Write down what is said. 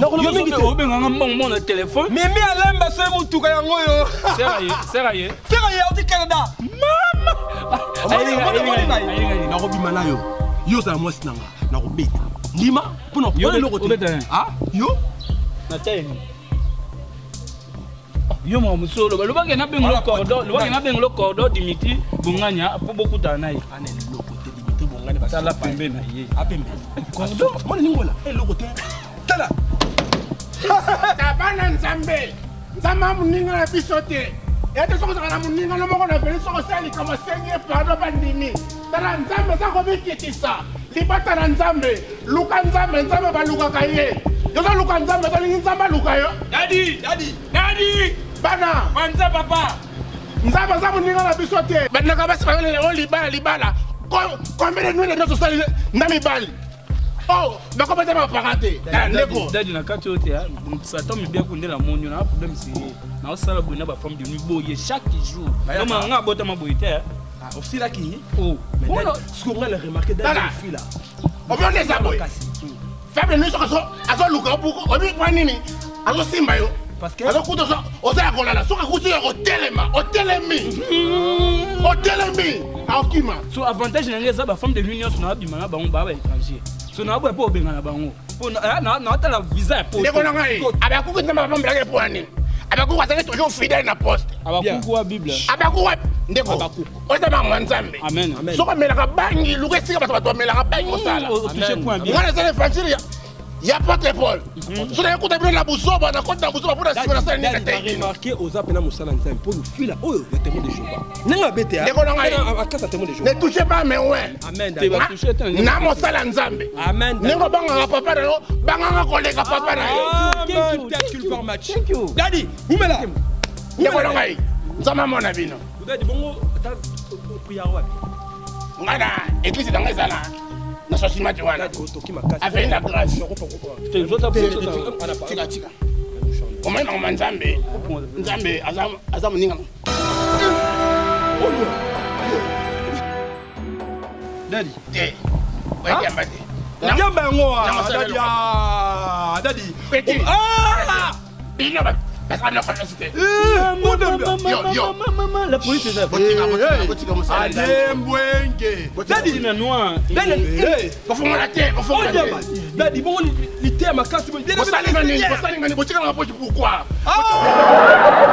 Nakoloba mingi te. Obenganga mbongo mbongo na telefone. Mimi alemba soki motuka yango oyo. Sera ye, sera ye. Sera ye auti Canada. Mama! Omoni ngai? Nakobima na yo. Yo ozala mwasi na nga. Nakobeta. Ndima mpo na eloko te. Ah, yo? Na taille. Yo mwa mosusu oloba lobaki na bengo cordon, lobaki na bengo cordon Dimitri Bonganya mpo bokutana na ye. Ana eloko te Dimitri Bonganya tala pembe na ye. Apembe. Cordon. Mwana ningola eloko te. Tala. Tabana Nzambe. Nzambe moninga na biso te. Ete soki ozalaka na moninga no moko na veni soki osala likambo asengi ye pardon bandimi. Tala Nzambe aza komikitisa. Libata na Nzambe. Luka Nzambe, Nzambe balukaka ye. Yo ozoluka Nzambe, ozolingi Nzambe aluka yo. Daddy! Daddy! Daddy! Bana! Banza papa! Nzambe aza moninga na biso te. Bandeko basi bayolela o libala libala. Combien de nuits nyonso osali na mibali? Oh, bakobeta bapaka te. Ndeko. Daddy na kati oyo te, Satan mibiaku nde namoni yo na problème sérieux. Naosala boye na ba femme de nuit boye chaque jour. Donc nga abotama boye te. Osilaki? Oh. Sikoyo nga na remarque daddy ofila. Omoni eza boye. Faible nuit soki azoluka obuku oyebi mpo nini azosimba yo azokuta oza ya kolala soki akuti ya kotelema otelemi otelemi akokima. So avantage na ngai eza ba femme de nuit nyonso naabima na bango baa ba étranger so naboya mpo obengana bango mpo naotala visa ya poto. Ndeko na ngai abakuku nzambe abambelaki mpo ya nini? Abakuku azalaki toujours fidèle na poste. Abakuku wa Bible. Abakuku ndeko oza makambo ya Nzambe. Soki omelaka bangi luka esika bato bato bamelaka bangi osala. Nga naza evangile ya ya apôtre Paul. Soki nakuta bino na buzoba nakoti na buzoba mpo na nsima nasala nini te. Remarque oza mpena mosala Nzambe mpo lufila oyo ya témoin de Jéhovah. Ndenge abete ndeko na ngai akasa témoin de Jéhovah. Ne touchez pas mes oints. Amen. Na mosala Nzambe. Amen. Ndenge obangaka papa na yo bangaka koleka papa na yo. Amen. Thank you very much. Thank you. Daddy, umela. Ndeko na ngai Nzambe amona bino. Daddy, bongo ata prière wapi? Ngai na église na ngai eza na na sosimati wana. Aveni na grâce. Tika tika. Omoni makambo ya Nzambe. Nzambe aza moninga. Daddy. Te. Oyamba te. Yamba yango Daddy. Daddy. Petit. Ah! Bino basala na confiance te. La police eza. Botika botika botika mosala. Adembwenge. Daddy na noir. Daddy. Kofongola te, kofongola te. Daddy bongo liteya makasi boye. Bosalinga nini? Bosalinga nini? Botika na poche pourquoi? Ah!